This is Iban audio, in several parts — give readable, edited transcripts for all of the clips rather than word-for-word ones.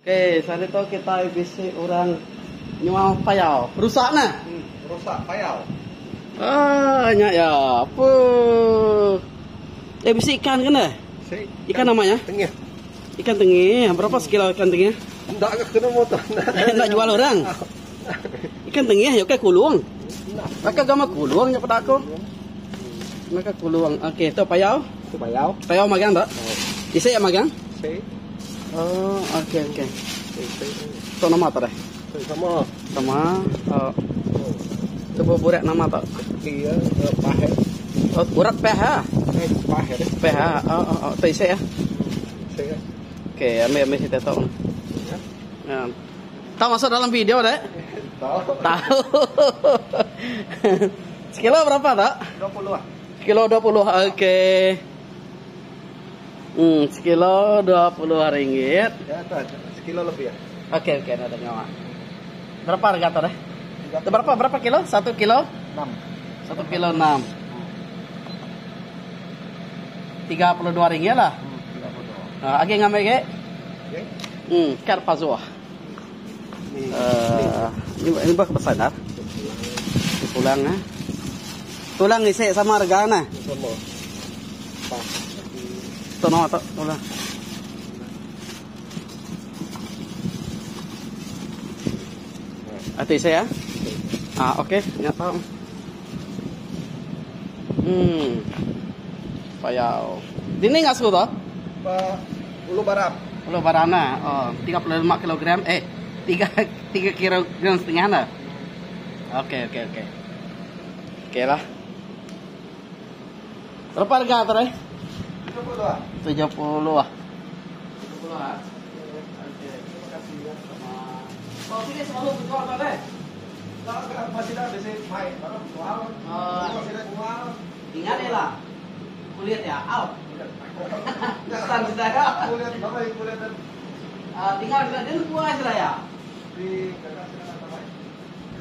Okey, sehari tu kitai bisi orang nyual payau. Rusak neh? Hmm, rusak payau. Ah, nya ya. Apa? Eh, bisi ikan ke neh? Bisi. Ikan nama nya? Tengih. Ikan tengih. Berapa sekilo ikan tengih? Enda ke kena motor. Enda jual orang. Ikan tengih ya ukai kulung. Baka gambar kulung nya peda aku. Baka kulung. Okey, tu payau. Tu payau. Payau magang tak? Isi ya magang? Isi. Oh, okey okey. Tu nama tu deh? Sama. Sama. Oh. Tu burak nama tu. Iya, pahit. Oh, burak peh ha. Eh, pahit. Peh ha. Oh, oh, oh. Tu isi ya. Isi ya. Okey, ambil ambil cerita tu. Ya. Ya. Tahu masuk dalam video deh? Tahu. Tahu. Sekilo berapa tak? 20 ah. Sekilo 20. Okey. Hmm, sekilo 20 ringgit. Ya, tu aja. Sekilo lebih ya. Okey, okey, ada nyawa. Berapa harga tu deh? Tu berapa berapa kilo? 1 kilo? 6. 1 kilo 6. 32 ringgit lah. Hmm, 32. Ha, agi ngambil ke? Okey. Hmm, kar pazuah. Ni. Uh, ini ini bah besar dah. Tulang ah. Tulang isi sama harga nah. Sama. Pah. Tu nama tu tulang. Ati saya. Ah, okey, nya tahu. Hmm. Payau. Dini ngasuh tu? Pa Ulu Baram. Ulu Baram nah. Oh, 35 kilogram eh 3 3 kilogram setengah nah. Okey, okey, okey. Okey lah. Berapa harga tu, eh? 70 ah. 70 ah. 70 ah. Okey, terima kasih ya. Sama. Oh, sini selalu jual apa deh? Tak masih dah bisi mai baru jual. Oh. Masih dah jual. Ingat ya lah. Kulit ya, out. Pesan sudah ya. Kulit apa kulit dan Uh, tinggal sudah dia kuah sudah ya. di gagak sedang apa mai?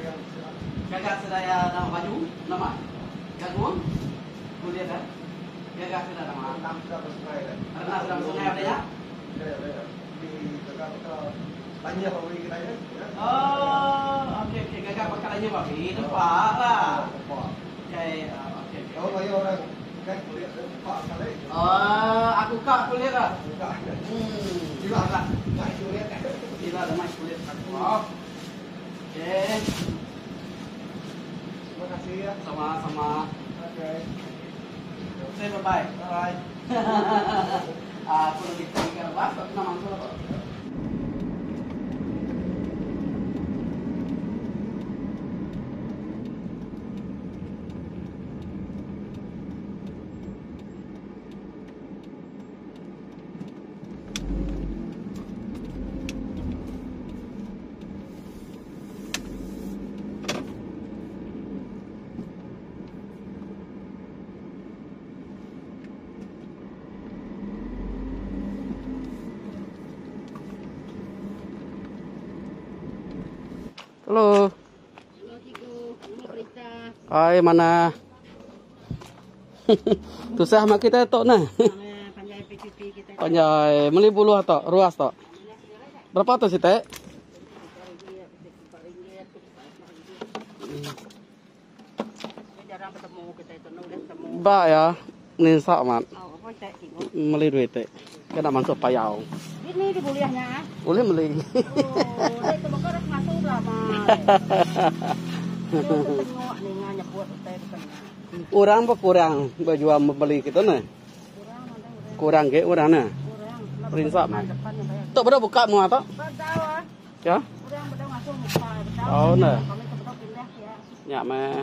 Yang sedang. Gagak sudah ya nama baju, nama. Gagung. Kulit ya. Gagak sudah nama. Enam sudah bersungai dah. Karena sudah sungai ada ya. Ya, ya, ya. Di gagak ke tanya bawi kita ya. Oh, okey okey gagak bakalannya babi nampak lah. Nampak. Okey, okey okey. Tahu banyak orang kan kulit nampak kali. Oh, aku kak kulit lah. Buka. Hmm. Gila lah. Mai kulit. Gila dah mai kulit aku. Okey, Terima kasih ya. sama-sama. Okey. Say bye-bye. Bye. Aku lebih tinggal bas, tapi nama aku apa? Halo. Halo cikgu, nama berita. Hai mana? Tusah mak kita tok nah. Nama panjai PPP kita. Panjai meli bulu atau ruas tok. Berapa tu sih teh? Jarang ketemu kita itu, udah ketemu. Ba ya, ninsa mat. Oh, apa cek cikgu? Meli duit teh. Kena masuk payau. Ini di kuliahnya. Boleh meli. Oh, dia itu bakal harus masuk lama. Dia tengok nih nyebut utai bukannya. Orang apa kurang berjual membeli kita nah. Kurang ada orang. Kurang ke orang nah. Kurang. Rinsak, man. Depan yang bayar. Tok berapa buka mu atau? Bedau ah. Ya. Kurang bedau masuk muka bedau. Oh, nah. Kami ke bedau pindah ya. Ya meh.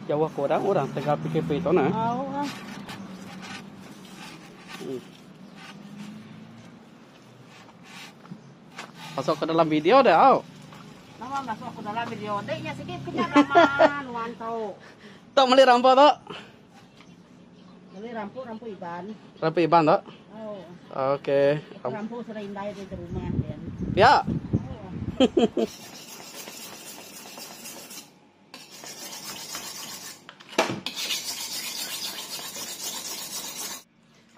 Jauh kurang orang tengah PKP tu nah. Oh, ah. Hmm. Masuk ke dalam video dah. Au. Nama masuk ke dalam video. Deknya sikit kenyap lama nuan tau. Tok meli rampo tok. Beli rampu rampu iban. Rampo iban tok. Oh. Okey. Rampu sudah indai di rumah kan. Ya.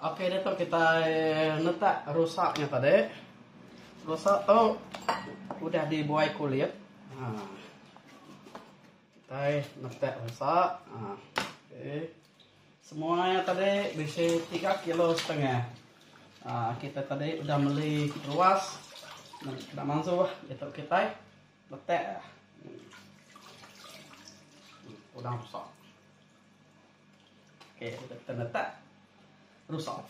Oh. Okey diatu kitai netak rusa nya tadi. Rusa tu udah dibuai kulit. Ha. Kitai netak rusa. Ha. Okey. Semua nya tadi bisi 3 kilo setengah. Ha, kita tadi udah meli ruas kena mansuh diatu kitai netak. Udah rusa. Okey, kita letak rusak.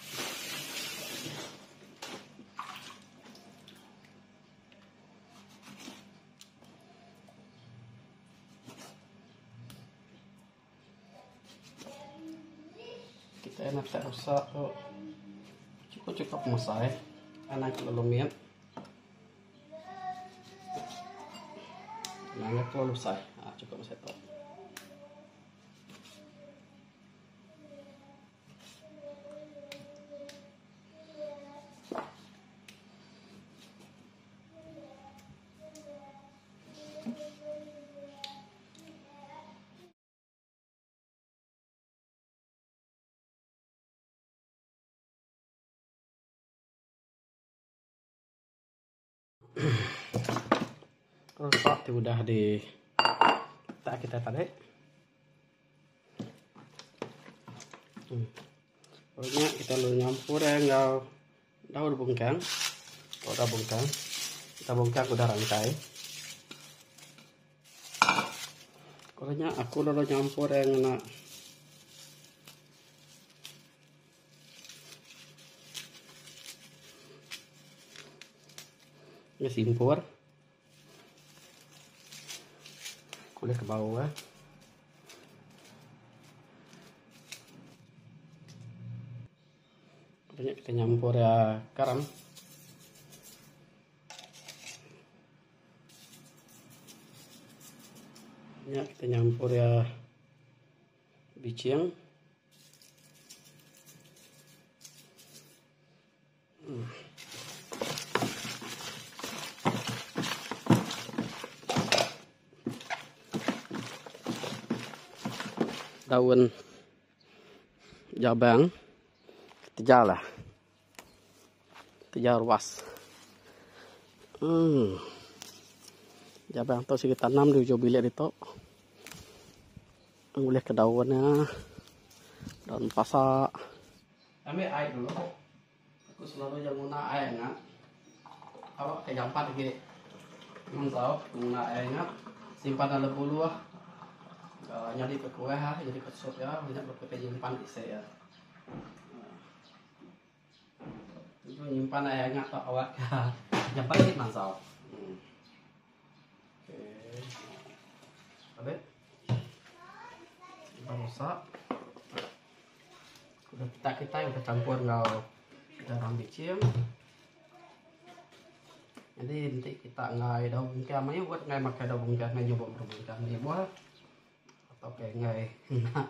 Kita nak letak rusak tu cukup-cukup mesai. Anang terlalu mit. Anang terlalu besai. Ha, cukup mesai tu. Rusak ti udah di tak kita tadi. Hmm. Baru kita lalu nyampur ya enggau daun bungkang. Udah bungkang. Kita bungkang udah rangkai. Kalau nya aku lalu nyampur ya ngena Nya simpur. Kulit ke bau eh. Banyak kita nyampur ya garam. Nya kita nyampur ya bicing. Daun jabang teja lah. Teja ruas. Hmm. Jabang tu sigi tanam di ujung bilik ditu. Ulih ke daun nya. Daun pasak. Ambil ai dulu. Aku selalu ja nguna ai angat. Awak ke jampat agi mansau nguna ai angat. Simpan dalam buluh. Uh, nyadi ke kuah, nyadi ke sup ya, banyak berapa nyimpan isi ya. Itu nyimpan ai angat tok awak ke jampat agi mansau. Hmm. Okey. Habis. Simpan rusak. Udah kita kita udah campur enggau garam bicing. Jadi enti kita enggai daun bungkang mayuh buat enggai makai daun bungkang enggai nyubok daun bungkang nya buah atau ke enggai nak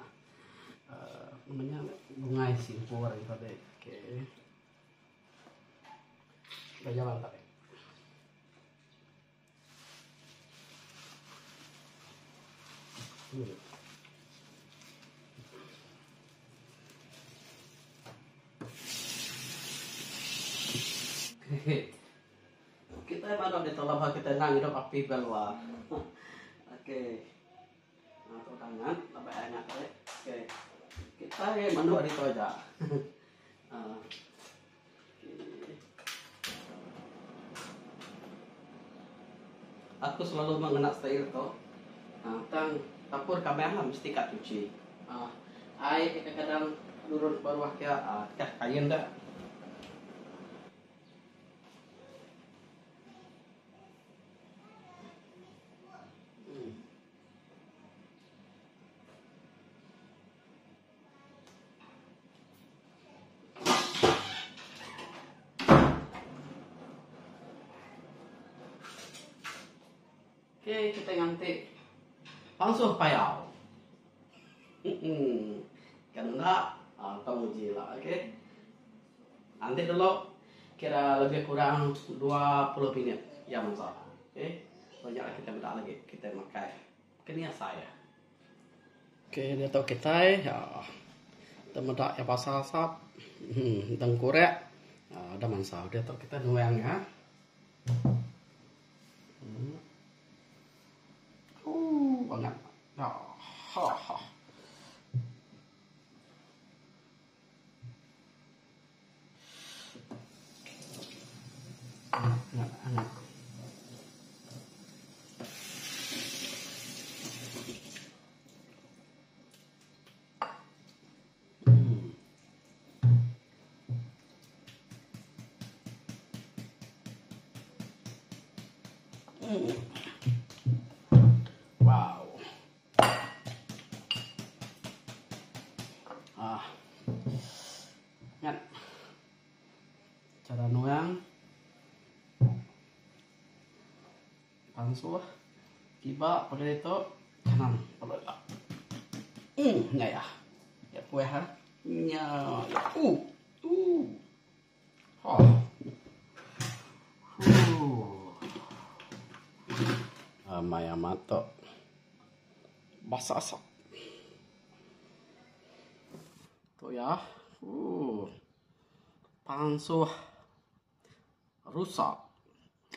uh, namanya bungai simpur itu tadi. Okey. Dah jalan tadi. Hmm. Kita baru ditolak kita nang hidup api keluar. Okey. Nah, tu tangan, sampai hangat eh. Okey. Kita manuk hari tu aja. Ah. Aku selalu mengena style tu. Ha, tang dapur kami lah mesti kat cuci. Ha, air kadang-kadang nurun baruah kia, ha, kah kain dah. Hmm. Okey, kita nganti pansuh payau. Hmm. Kan enda, ah, tau uji lah, okey. Nanti dulu kira lebih kurang 20 minit ya masa. Okey. Banyak kita beda lagi kita makai. Kini asai ya. Okey, diatu kitai. Temeda iya pasal asap uhh dengkurak uhh da mansau diatu kita nuang iya. Ooh bangat haha. Angat angat. Wow. Ah. Ngat. Cara nuang pansuh kiba peda ditu kanan peda ila. Uhh nya iya. Nya puah ah. Nya iya. Uh. Uh. Ha. Huh. Amai amat tu. Basa asap. Tu iya. Uh. Pansuh rusa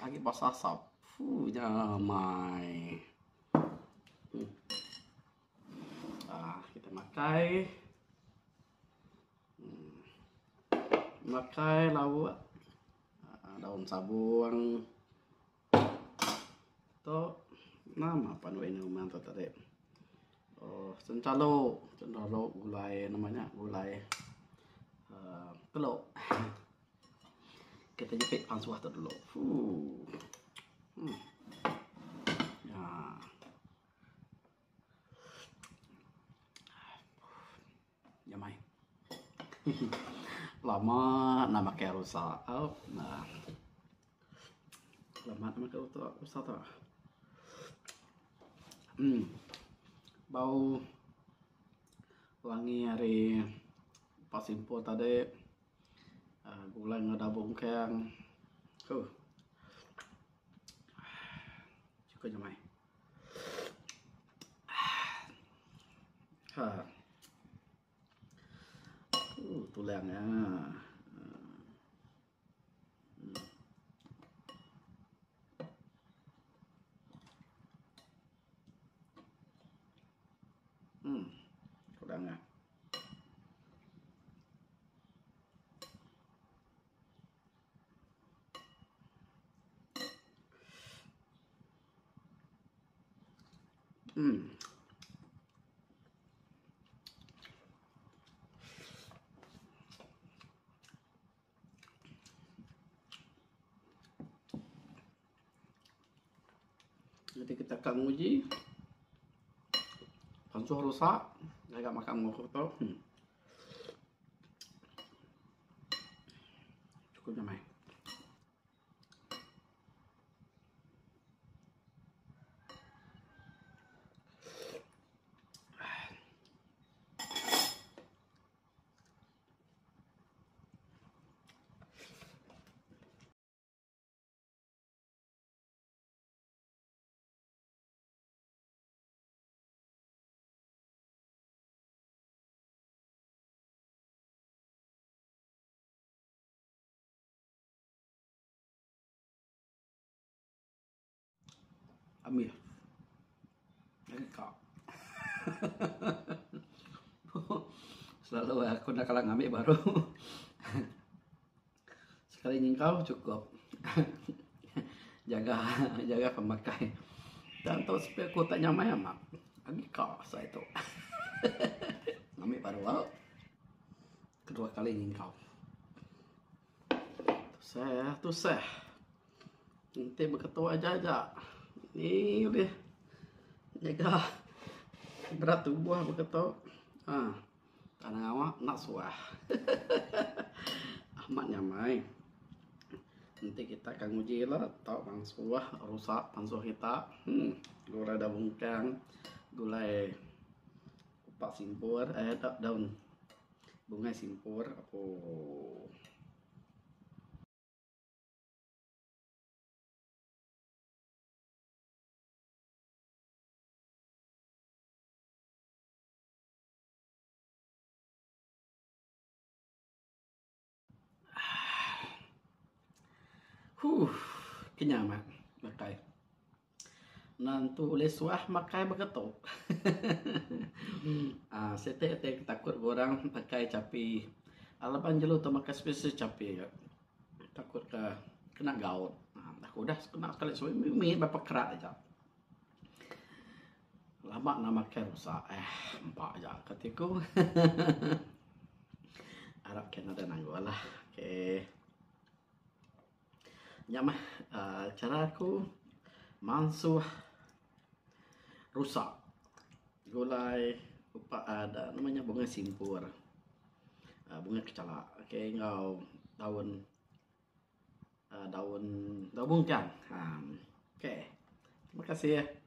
agi basa asap. Fuh nyamai. Hmm. Ah, kita makai. Hmm. Makai lauk ah, daun sabung. Tu nama pan wei umang tu tadi. Oh, senchalu, senchalu gulai nama nya gulai uh, teluk. Kita jepit pansuh tu dulu. Fuh. Hmm. Ya. Nyamai. Lama enda makai rusa. Au nah. Lama enda makai rusa tu. Em bau wangi ari pak simpul tadi uhh gulai enggau daun bungkang. Huh. Chukup nyamai. Ha. Tulang iya. Hmm. Tulang iya. Hmm. Jadi kita akan nguji pansuh rusak ngaga makan enggau tu. Hmm. Cukup nyamai. Ambil. Ka. Selalu aku enda kala ngambi baru. Sekali nyingkau cukup. Jaga jaga pemakai. Tang tu sepi aku tak nyamai amat. Agi ka asai tu. Ngambi baru au. Kedua kali nyingkau. Tusah tusah. Enti beketu aja aja. Ni ulih nyaga berat tubuh beketu. Ha. Tanah awak enda suah. Amat nyamai. Enti kita ka nguji ila tau pansuh rusak pansuh kita. Hmm gulai daun bungkang, gulai upak simpur eh daun Bungai simpur apo. Huh kenyang amat makai. Nentu ulih suah makai baka tu. Aaa siti ti takut orang makai chapi laban jelu tu makai spesies chapi ga. Takut ka kena gaut. Aku udah kena sekali suah mimit ba pekerat aja. Lama ne makai rusa eh empa aja ka ti ku. Arap ke nadai nanggul lah. Okay. Nya mah uhh cara aku mansuh rusa gulai upa uhh nama nya bungai simpur uhh bungai kechala okay enggau daun uhh daun daun bungkang uhh okay. Terima kasih.